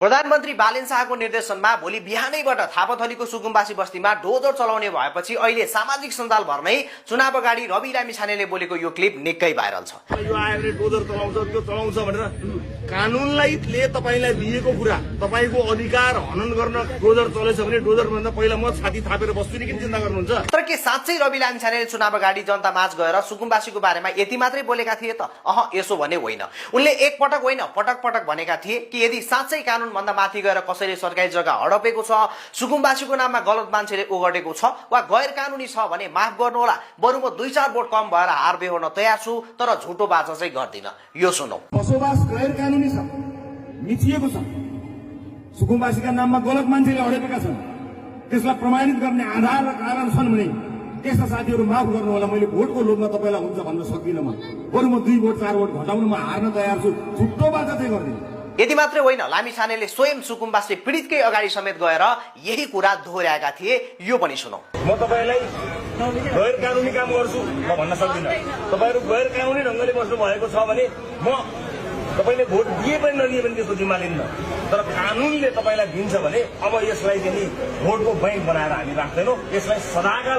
प्रधानमन्त्री बालेन शाहको निर्देशनमा भोलि बिहानैबाट थापाथलीको सुकुम्बासी बस्तीमा डोजर चलाउने भएपछि अहिले सामाजिक सञ्जालभर नै चुनाव अगाडि रवि लामिछानेले बोलेको यो क्लिप निकै भाइरल छ। यो आयोगले डोजर चलाउँछ त्यो चलाउँछ भनेर कानूनले तपाईलाई दिएको कुरा तपाईको अधिकार हनन गर्न डोजर चलेछ भने डोजर भन्दा पहिला म छाती थापेर बस्छु नि किन चिन्ता गर्नुहुन्छ? तर के साँच्चै रवि लामिछानेले चुनाव अगाडि जनता माझ गएर सुकुम्बासीको बारेमा यति मात्रै बोलेका थिए त? यसो भने होइन। उनले एक पटक होइन पटक पटक भनेका थिए कि यदि साँच्चै कानून भन्दा माथि गएर कसैले सरकारी जग्गा हडपेको छ, सुकुम्बासीको नाममा गलत मान्छेले ओगटेको छ वा गैर कानूनी छ भने माफ गर्नुहोला, बरु म 2-4 भोट कम भएर हार बेहोर्न तयार छु, तर झुटो बाचा चाहिँ गर्दिन। यो सुनौ। बसोबास गैर कानूनी छ, मिचिएको छ, सुकुम्बासीका नाममा गलत मान्छेले हडेपेका छन्, त्यसलाई प्रमाणित गर्ने आधार र कारण छन् भने त्यस्ता साथीहरू माफ गर्नु होला। मैले भोटको लोभमा तपाईलाई हुन्छ भन्न सक्दिनँ। म बरु म 2 भोट 4 भोट घटाउन म हार्न तयार छु, झुटो बाचा चाहिँ गर्दिनँ। यति मात्रै होइन, लामिछानेले स्वयं सुकुम्बासी पीडितकै अगाडि समेत गएर यही कुरा दोहोर्याएका थिए। यो पनि सुनौ। म तपाईलाई गैर कानूनी काम गर्छु म भन्न सक्दिनँ। तपाईहरु गैर कानूनी ढंगले बस्नु भएको छ भने म तपाईले भोट दिए पनि नदिए पनि त्यसको जिम्मा लिन्न, तर कानूनले तपाईलाई दिन्छ भने अब यसलाई चाहिँ भोटको बैंक बनाएर हामी राख्दैनौँ। यसलाई सदाका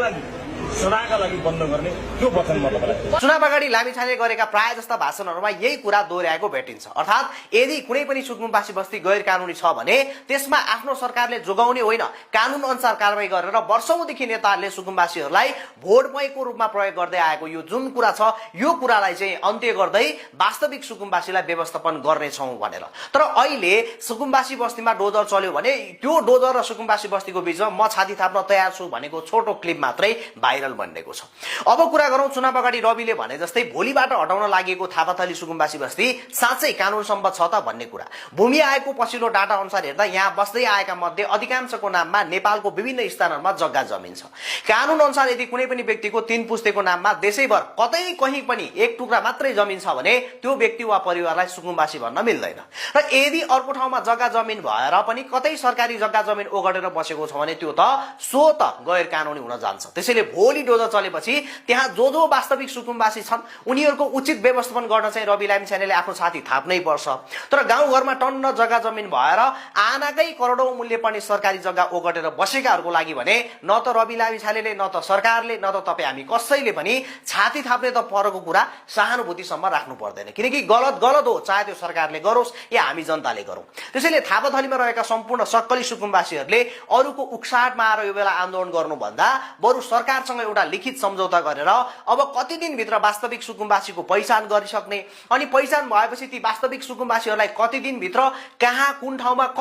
लागि बन्द गर्ने त्यो वचन म तपाईलाई। चुनाव अगाडि लामिछानेले गरेका प्राय जस्ता भाषणहरूमा यही कुरा दोहोर्याएको भेटिन्छ। अर्थात् यदि कुनै पनि सुकुम्बासी बस्ती गैर कानूनी छ भने त्यसमा आफ्नो सरकारले जोगाउने होइन, कानून अनुसार कारबाही गरेर वर्षौंदेखि नेताहरूले सुकुम्बासीहरूलाई भोट बैंकको रूपमा प्रयोग गर्दै आएको यो जुन कुरा छ, यो कुरालाई चाहिँ अन्त्य गर्दै वास्तविक सुकुम्बासीलाई व्यवस्थापन गर्नेछौँ भनेर। तर अहिले सुकुम्बासी बस्तीमा डोजर चल्यो भने त्यो डोजर र सुकुम्बासी बस्तीको बीचमा म छाती थाप्न तयार छु भनेको छोटो क्लिप मात्रै भाइरल बनेको छ। अब कुरा गरौं चुनाव अगाडि रविले भने जस्तै भोलिबाट हटाउन लागेको थापाथली सुकुम्बासी बस्ती साँच्चै कानून सम्बद्ध छ त भन्ने कुरा। भूमि आयोगको पछिल्लो डाटा अनुसार हेर्दा यहाँ बस्दै आएका मध्ये अधिकांशको नाममा नेपालको विभिन्न स्थानहरूमा जग्गा जमिन छ। कानून अनुसार यदि कुनै पनि व्यक्तिको 3 पुस्तेको नाममा देशैभर कतै कहीँ पनि एक टुक्रा मात्रै जमिन छ भने त्यो व्यक्ति वा परिवारलाई सुकुम्बासी भन्न मिल्दैन। र यदि अर्को ठाउँमा जग्गा जमिन भएर पनि कतै सरकारी जग्गा जमिन ओगटेर बसेको छ भने त्यो त गैर कानूनी हुन जान्छ। त्यसैले भोलि डोजर चलेपछि त्यहाँ जो वास्तविक सुकुम्बासी छन् उनीहरूको उचित व्यवस्थापन गर्न चाहिँ रवि लामिछानेले आफ्नो छाती थाप्नै पर्छ। तर गाउँघरमा टन्न जग्गा जमिन भएर आनाकै करोडौं मूल्य पनि सरकारी जग्गा ओगटेर बसेकाहरूको लागि भने न त रवि लामिछानेले न त सरकारले न त तपाई हामी कसैले पनि छाती थाप्ने त परको कुरा सहानुभूतिसम्म राख्नु पर्दैन, किनकि गलत हो, चाहे त्यो सरकारले गरोस् या हामी जनताले गरौँ। त्यसैले थापाथलीमा रहेका सम्पूर्ण सक्कली सुकुम्बासीहरूले अरूको उक्साटमा आएर यो बेला आन्दोलन गर्नुभन्दा बरु सरकारसँग एउटा लिखित सम्झौता गरेर अब कति दिनभित्र वास्तविक सुकुम्बासीको पहिचान गरिसक्ने, अनि पहिचान भएपछि ती वास्तविक सुकुम्बासीहरूलाई कति दिनभित्र कहाँ कुन ठाउँमा